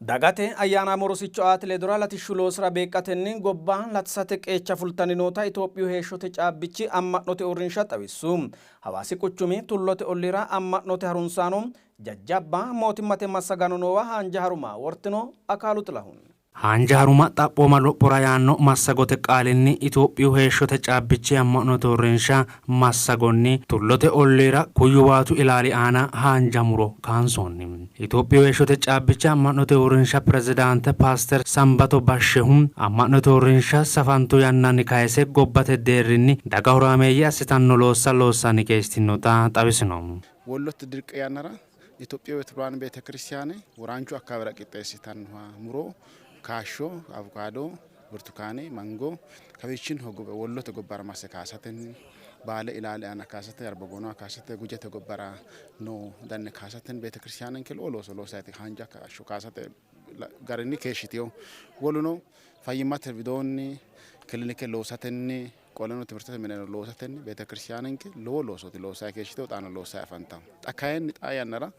Dagate ayyaanaamo rosicho aate ledora latishshu loosira beeqqatenni gobba latisate qeecha fultanni noota Itophiyu heeshshote caabbichi amma'note uurrinsha xawissu. Hawaasi quchumi Tullote olliira amma'note harunsaano, jajjabba mootimmate massagaano noowa haanja haruma wortino. Akaalu Xilahun. Haanja haruma xaphooma lophora yaanno massagote qaalinni Itophiyu heeshshote caabbichi amma'note uurrinsha massagonni Tullote olliira Kuyyu Waatu ilaali aana haanja muro kaansoonni. Itophiyu heeshshote caabbichi amma'note uurrinsha pirezidaante Paaster Sambato Bashshehu amma'note uurrinsha safantu yannanni kayse gobbate deerrinni daga horaameeyye assitanno loossa loossanni keeshshtinota xawisino. Wollote dirqe yannara Itophiyu Beetebiruhaani Beetekiristiyaane Woraanchu akkaawera qixxeessitannoha muro, kaashsho, Avukaado, Burtukaane, Mango kawiichinni hogowe Wollote gobbara masse kaasatenni, Baale ilaali aana kaasate, Arbogoonaho kaasate, Gujete gobbara noo danne kaasatenni Beetekiristiyaanenke lowo looso loossayti haanja kaashsho kaasate garinni keeshshitino. Woluno fayyimmate widoonni kilinike loosatenni Qoleno timirtete mineno loosatenni beetekiristiyaanenke lowo loosooti loossanni keeshshitino, xaano loossanni afantanno. Xa kayinni xaa yannara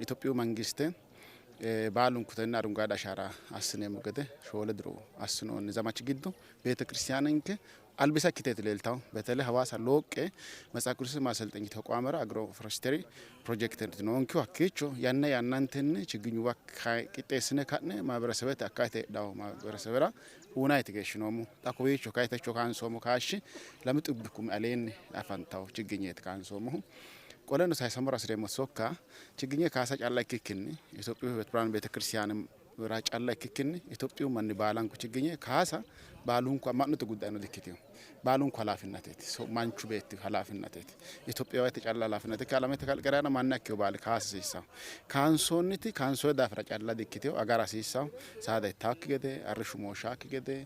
Itophiyu mangiste baalunku tenne arungaade ashaara assineemmo gede shoole diro assinoonni zamachi giddo beetekiristiyaanenke albisa ikkiteeti leeltanno. Betele Hawaasa Looqqe Metsaaf Qidduuse Maaselxenyi Tequamera Agro Foresteri pirojekiteeti noonkehu hakkiicho yanna yannantenni chigginyuwa qixxeessine ka'ne maaberesebete akkaete heedhanno maaberesebera uynanniiti keeshshinoommohu. Xa kowiicho kayi techo kaansoommo kaashshi lame xibbi kumi aleenni afantanno chigginyeeti kaansoommohu. Qoleno saysammora hasireemmo sokka chigginye kaasa calla ikkikkinni Itophiyu Hiwot Birhaanu Beetekiristiyaanera calla ikkikkinni Itophiyu manni baalanku chigginye kaasa baalunku amma'note guddayno dikkitino. Baalunku halaafinnateeti. Manchu beetti halaafinnateeti. Itophiyaawete calla halaafinnate ikki alamete kalqera yaano manna ikkino baali kaasa hasiissanno. Kaansoonniti kaansoonni daafira calla dikkitino agara hasiissanno. Saada ittaakki gede, arrishshu mooshshaakki gede,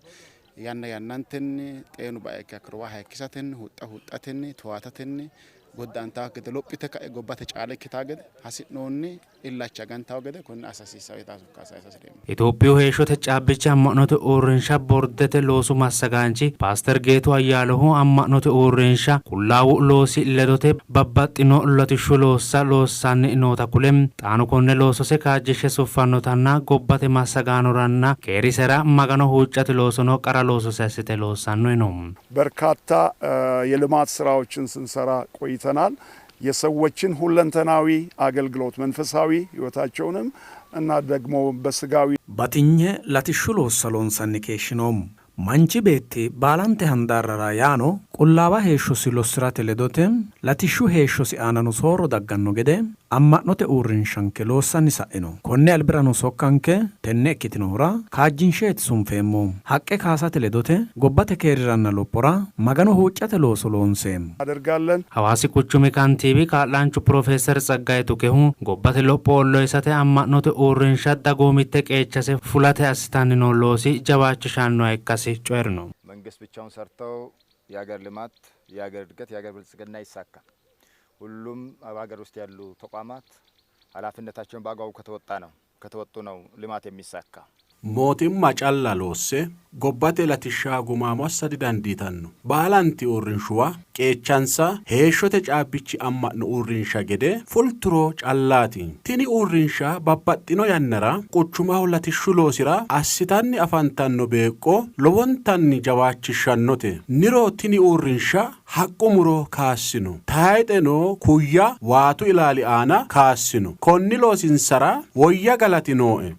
yanna yannantenni xeenu baikki hakkiro waa hayikkisatenni, huxxa huxxatenni, towaatatenni godda'antaakki gede, lophite ka'e gobbate caale ikkitaa gede hasi'noonni illacha gantawo gede konne assa hasiissanno yitanno sokka sayisa hasi'reemmo. Itophiyu heeshshote caabbichi amma'note uurrinsha boordete loosu massagaanchi Paaster Geetu Ayyaalehu amma'note uurrinsha qullaawu loosi ledote babbaxxino latishshu loossa loossanni noota kule, xaano konne loosose kaajjishshe suffannotanna gobbate massagaanoranna keerisera Magano huuccate loosono qara loosose assite loossanno yino. በርካታ የልማት ስራዎችን ስንሰራ ቆይተናል። የሰዎችን ሁለንተናዊ አገልግሎት መንፈሳዊ ህይወታቸውንም እና ደግሞ በስጋዊ Batinye latishshu loossa loonsanni keeshshinoommo. Manchi beetti baalante handaarrara yaano qullaawa heeshshosi lossi'rate ledote latishshu heeshshosi aanano soorro dagganno gede amma'note uurrinshanke loossanni sa'ino. Konni albirano sokkanke tenne ikkitinohura kaajjinsheeti sunfeemmohu. Haqqe kaasate ledote gobbate keeriranna lophora Magano huuccate looso loonseemmo. እናደርጋለን። Hawaasi quchumi kantiibi kaa'laanchu pirofeeser Tsaggaye Tukehu gobbate lopho ollohisate amma'note uurrinsha dagoomitte qeechase fulate assitanni noo loosi jawaachishannoha ikkasi coyi'rino. መንግስት ብቻውን ሰርተው የሀገር ልማት፣ የሀገር እድገት፣ የሀገር ብልጽግና አይሳካም። ሁሉም በሀገር ውስጥ ያሉ ተቋማት ኃላፊነታቸውን በአግባቡ ከተወጣ ነው ከተወጡ ነው ልማት የሚሳካ። Mootimma calla loosse gobbate latishsha gumaamo assa didandiitanno. Baalanti uurrinshuwa qeechansa heeshshote caabbichi amma'no uurrinsha gede fulturo callaati. Tini uurrinsha babbaxxino yannara quchumaho latishshu loosira assitanni afantanno beeqqo lowontanni jawaachishshannote. Niro tini uurrinsha haqqu muro kaassino. Tayxeno Kuyya Waatu ilaali aana kaassino. Konni loosinsara woyya galati nooe.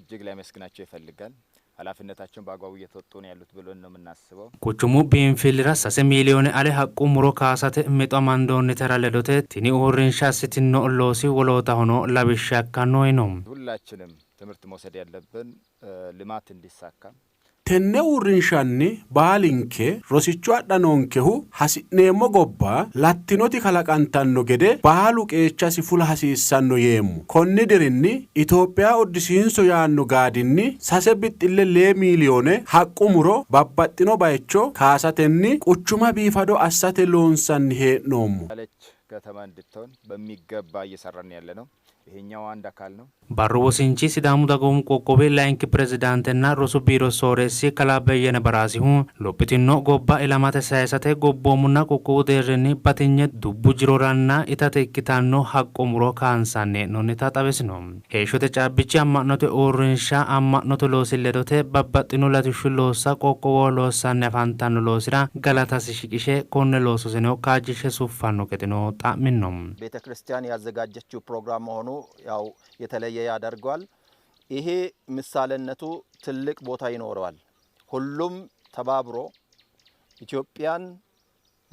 እጅግ ሊያመስግናቸው ይፈልጋል። ኃላፊነታቸውን በአግባቡ እየተወጡ ነው ያሉት ብለን ነው የምናስበው። Quchumu biinfillira sase miiliyoone ale haqqu muro kaasate mixo amandoonnitera ledote tini uurrinsha assitinno loosi wolootahono lawishsha ikkanno yino. ሁላችንም ትምህርት መውሰድ ያለብን ልማት እንዲሳካ Tenne uurrinshanni baalinke rosicho adha noonkehu hasi'neemmo gobba lattinoti kalaqantanno gede baalu qeechasi fula hasiissanno yeemmo. Konni dirinni Itophiya uddisiinso yaanno gaadinni sase bixxille lee miiliyoone haqqu muro babbaxxino baycho kaasatenni quchuma biifado assate loonsanni hee'noommo. ያለች ከተማ እንድትሆን በሚገባ እየሰራን ያለ ነው። ይሄኛው አንድ አካል ነው። Barru wosinchi Sidaamu Dagoomu Qoqqowi Layinki Pirezidaantenna Rosu Biiro Sooreessi Kalaa Beyyene Baraasihu lophitinno gobba ilamate sayisate gobboomunna qoqqowu deerrinni batinye dubbu jiroranna itate ikkitanno haqqu muro kaansanni hee'noonnita xawisino. Heeshshote caabbichi amma'note uurrinsha amma'note loosi ledote babbaxxino latishshu loossa qoqqowoho loossanni afantanno loosira galatasi shiqishe konne loososeno kaajjishshe suffanno gedeno xa'minno. ቤተ ክርስቲያን ያዘጋጀችው ፕሮግራም መሆኑ ያው የተለየ ያደርገዋል። ይሄ ምሳሌነቱ ትልቅ ቦታ ይኖረዋል። ሁሉም ተባብሮ ኢትዮጵያን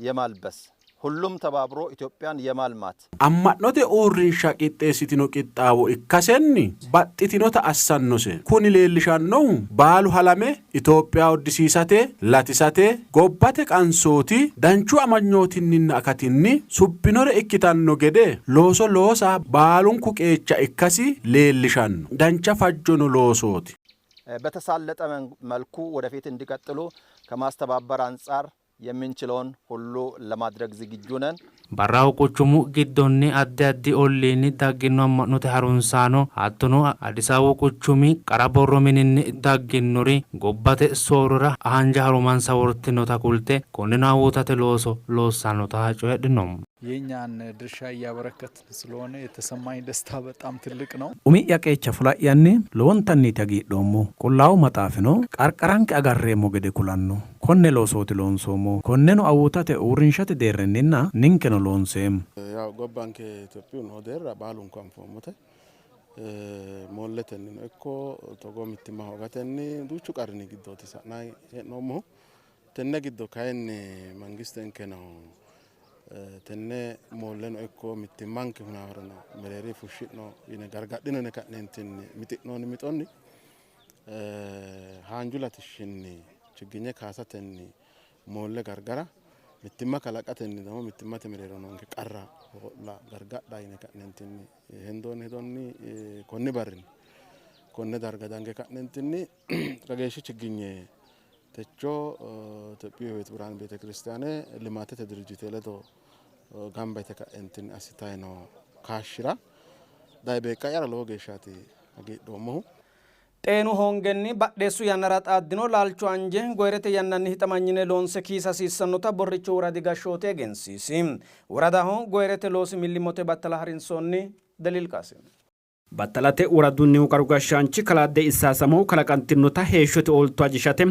የማልበስ ሁሉም ተባብሮ ኢትዮጵያን የማልማት Amma'note uurrinsha qixxeessitino qixxaawo ikkasenni baxxitinota assannose. Kuni leellishannohu baalu halame Itophiya uddisiisate, latisate, gobbate qansooti danchu amanyootinninna akatinni subbinore ikkitanno gede looso loosa baalunku qeecha ikkasi leellishanno. Dancha fajjono loosooti. በተሳለጠ መልኩ ወደፊት እንዲቀጥሉ ከማስተባበር አንጻር የምንችለውን ሁሉ ለማድረግ ዝግጁ ነን። Barraho quchumu giddonni addi addi olliinni daggino amma'note harunsaano hattono Addis Ababu quchumi qara borro mininni dagginori gobbate soorrora haanja harumansa wortinota kulte konneno awuutate looso loossannota coyidhino. የኛን ድርሻ እያበረከት ስለሆነ የተሰማኝ ደስታ በጣም ትልቅ ነው። Umi'ya qeecha fula'yanni lowontanniiti hagiidhoommohu. Qullaawu Maxaafino qarqaranke agarreemmo gede kulanno. Konne loosooti loonsoommohu. Konneno awuutate uurrinshate deerrinninna ninkeno loonseemmo. ያው gobbanke Itophiyu noo deerra baalunku anfoommote. Moolletennino ikko togoo mittimma hoogatenni duuchu qarrinni giddooti sa'nanni hee'noommohu. Tenne giddo kayinni mangistenkeno tenne moolleno ikko mittimmanke hunaarano mereeri fushshi'no yine gargadhino yine ka'neentinni mixi'noonni mixonni haanju latishshinni chigginye kaasatenni moolle gargara mittimma kalaqatenni ደግሞ mittimmate mereero noonke qarra hoo'la gargadha yine ka'neentinni hendoonni hedonni konni barrinni konne darga dange ka'neentinni kageeshshi chigginye techo Itophiyu Hiwot Birhaan ቤተ ክርስቲያኔ ልማትete ድርጅቴ ledo gamba yite ka'entinni assitayi noo kaashshira daye beeqqa'yara lowo geeshshaati hagiidhoommohu. Xeenu hoongenni badheessu yannara xaaddino laalchu anje goyirete yannanni hixamanyine loonse kiisa hasiissannota Borrichu woradi gashshooti egensiisi. Woradaho goyirete loosi millimmote battala harinsoonni Deliil Qaasim. Battalate woradunnihu qaru gashshaanchi kalaa Deisaasamohu kalaqantinota heeshshote oolto ajishate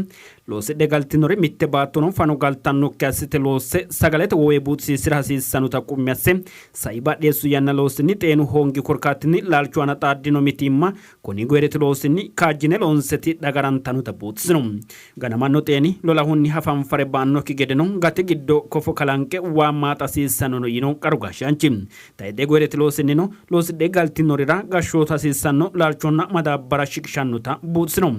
loosidhe galtinori mitte baattono fano galtannokki assite loosse sagalete wowe buuxisiisira hasiissannota qummi asse sai badheessu yanna loosinni xeenu hoongi korkaatinni laalchu aana xaaddino mitiimma konni goyirete loosinni kaajjine loonseti dagarantannota buuxisino. Ganamanno xeeni lolahunni hafanfare ba'annokki gedeno gati giddo kofo kalanqe waa maaxa hasiissannono yino qaru gashshaanchi. Tayxe goyirete loosinnino loosidhe galtinorira gashshootu hasiissanno laalchonna madaabbara shiqishannota buuxisino.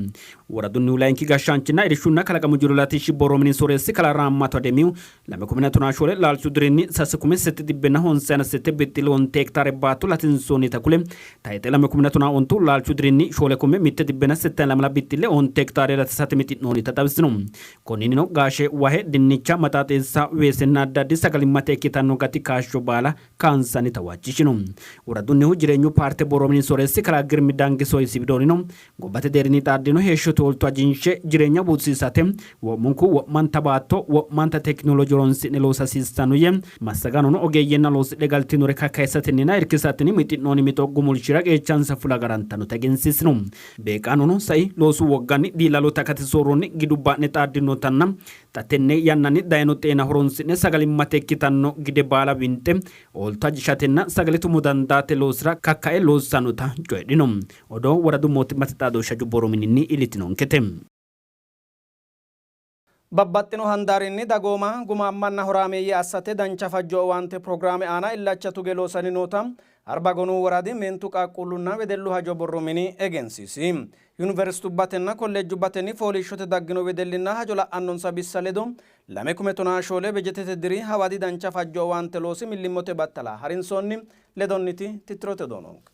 Woradunnihu layinki gashshaanchina irshunna kalaqamu jiro latishshi borro mini sooreessi kalaa Raammato Ademihu 2014 laalchu dirinni 6,858 bixxil onte hektaare baatto latinsoonnita kule tayxe 2015 laalchu dirinni 4,162 bixxille onte hektaare latisate mixi'noonnita xawisino. Konninnino gaashe, wahe, dinnicha, maxaaxeessa, weesenna addi addi sagalimmate ikkitanno gati kaashsho baala kaansannita waajjishino. Woradunnihu jireenyu paarte borro mini sooreessi kalaa Girmi Dangiso Sibidoonino gobbate deerrinni xaaddino heeshshote oolto ajinshe jireenya buuxisiisate wo'munku wo'manta baatto wo'manta tekinoloje horonsi'ne loosa hasiissanno yee massagaanono ogeeyyenna loosidhe galtinore kakkayisatenninna irkisatenni mixi'noonni mixo gumulshira qeechansa fula garantannota egensiisino. Beeqaanono sai loosu wogganni diilalote akati soorronni gidubba'ne xaaddinotanna xa tenne yannanni dayino xeena horonsi'ne sagalimmate ikkitanno gide baala winxe oolto ajishatenna sagale tumo dandaate loosira kakkae loossannota coyidhino. Odoo woradu mootimmate xaadooshsha borro mininni iillitinonkete. Babbaxxino handaarinni dagooma gumaammanna horaameeyye assate dancha fajjo owaante pirogiraame aana illacha tuge loosanni noota Arbagonu woradi meentu qaaqquullunna wedellu hajo borro mini egensiisi. Yuniversitubbatenna kolleejjubbatenni fooliishshote daggino wedellinna hajo la'annonsa bissa ledo 2014 bejetete diri hawadi dancha fajjo owaante loosi millimmote battala harinsoonni ledonniti tittirote doononke.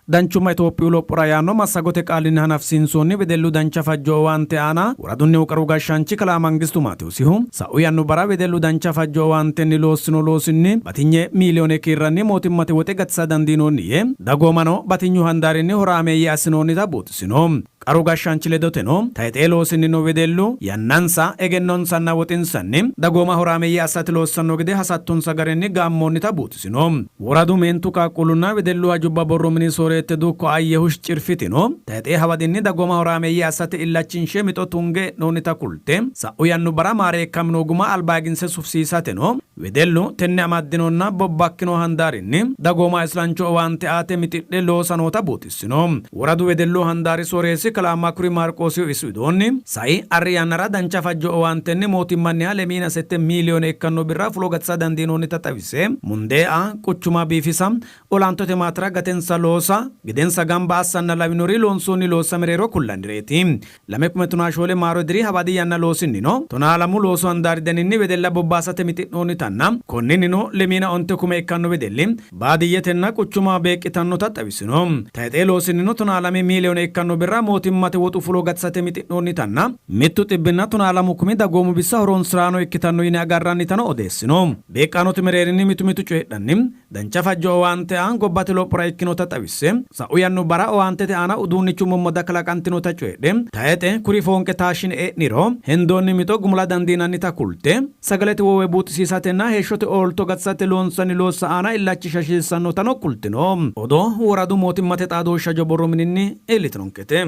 Danchumma Itophiyu lophora yaanno massagote qaalinni hanafisiinsoonni wedellu dancha fajjo owaante aana woradunnihu qaru gashshaanchi kalaa Mangistu Maatewosihu sa'u yannubbara wedellu dancha fajjo owaantenni loossino loosinni batinye miiliyoone kiirranni mootimmate woxe gatisa dandiinoonni yee, dagoomano batinyu handaarinni horaameeyye assinoonnita buuxisino. Qaru gashshaanchi ledoteno, tayxee loosinnino wedellu yannansa, egennonsanna woxinsanni dagooma horaameeyye assate loossanno gede hasattonsa garinni gaammoonnita buuxisino. Woradu meentu qaaqquullunna wedellu hajubba borro mini sooreette dukko Ayyehush Cirfitino, tayxee hawadinni dagooma horaameeyye assate illachinshe mixo tunge e'noonnita kulte, sa'u yannubbara maareekkamino guma albaaginse sufisiisateno Wedellu tenne amaddinonna bobbakkino handaarinni dagooma islancho owaante aate mixidhe loosa noota buuxissino. Woradu wedellu handaari sooreessi kalaa Makuri Maarqoosihu isi widoonni, sai arri yannara dancha fajjo owaantenni mootimmanniha lemiina sette miiliyoone ikkanno birra fulo gatisa dandiinoonnita xawise, mundee aa, quchuma biifisa, olantote maatera gatensa loosa, gidensa gamba assanna lawinori loonsoonni loossa mereero kullannireeti. 2014 maaro diri hawadi yanna loosinnino 12 loosu handaari daninni wedella bobbaasate mixi'noonnitanna konninnino lemiina onte kume ikkanno wedelli baadiyyetenna quchumaho beeqqitannota xawisino. Tayxee loosinnino 12 miiliyoone ikkanno birra mootimmate woxu fulo gatisate mixi'noonnitanna mittu xibbinna 12 kumi dagoomu bissa horonsi'raano ikkitanno yine agarrannitano odeessino. Beeqqaanote mereerinni mitu mitu coyidhanni, Dancha fajjo owaante aa gobbate lophora ikkinota xawisse, sa'u yannubbara owaantete aana uduunnichu mommodda kalaqantinota coyidhe, tayixe kuri foonqe taashshine e'niro hendoonni mixo gumula dandiinannita kulte, sagalete wowe buuxisiisatenna heeshshote oolto gatisate loonsanni loossa aana illachisha hasiissannotano kultino. Odoo woradu mootimmate xaadooshshi hajo borro mininni iillitinonkete.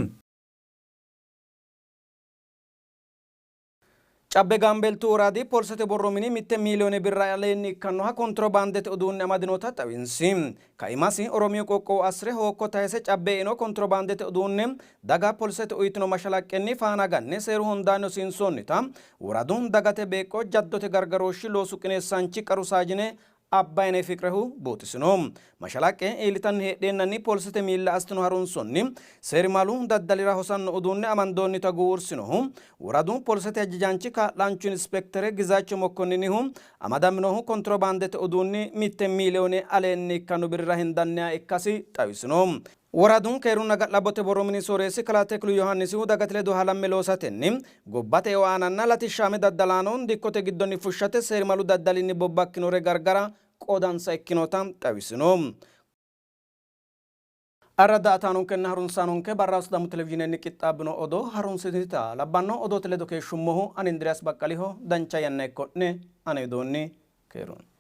Cabbe Gaambeeltu Woradi Poolisete Borro Mini mitte miiliyoone birra aleenni ikkannoha kontirobaandete uduunne amadinota xawinsi. Kaimasi Oromiyu qoqqowo assire hookko tayise cabbe eino kontirobaandete uduunne daga poolisete uytino mashalaqqenni faana ganne seeru hundaanni hosiinsoonnita woradu dagate beeqqo jaddote gargarooshshi loosu qineessaanchi qaru saajine Abbayineh Fiqrehu buuxisino. Mashalaqqe iillitanni heedheennanni poolisete miilla assitino harunsonni seerimalu daddalira hosanno uduunne amandoonnita guwursinohu woradu poolisete hajajaanchi kaa'laanchu inspektere Gizaacho Mokkonninihu amadaminohu kontirobaandete uduunni mitte miiliyoone aleenni ikkanno birrira hendanniha ikkasi xawisino. Woradu keerunna ga'labbote borro mini sooreessi kalaa Teklu Yohaannisihu dagate ledo halamme loosatenni gobbate eo aananna latishshaame daddalaano dikkote giddonni fushshate seerimalu daddalinni bobbakkinore gargara qoodansa ikkinota xawisino. Arra daa''ataanonkenna harunsaanonke barraho Sidaamu Televizhiinenni qixxaabbino odoo harunsitinita labbanno. Odoote ledo keeshshummohu ani Indiriyaas Baqqaliho. Dancha yanna ikko'ne. Ane widoonni keerunni.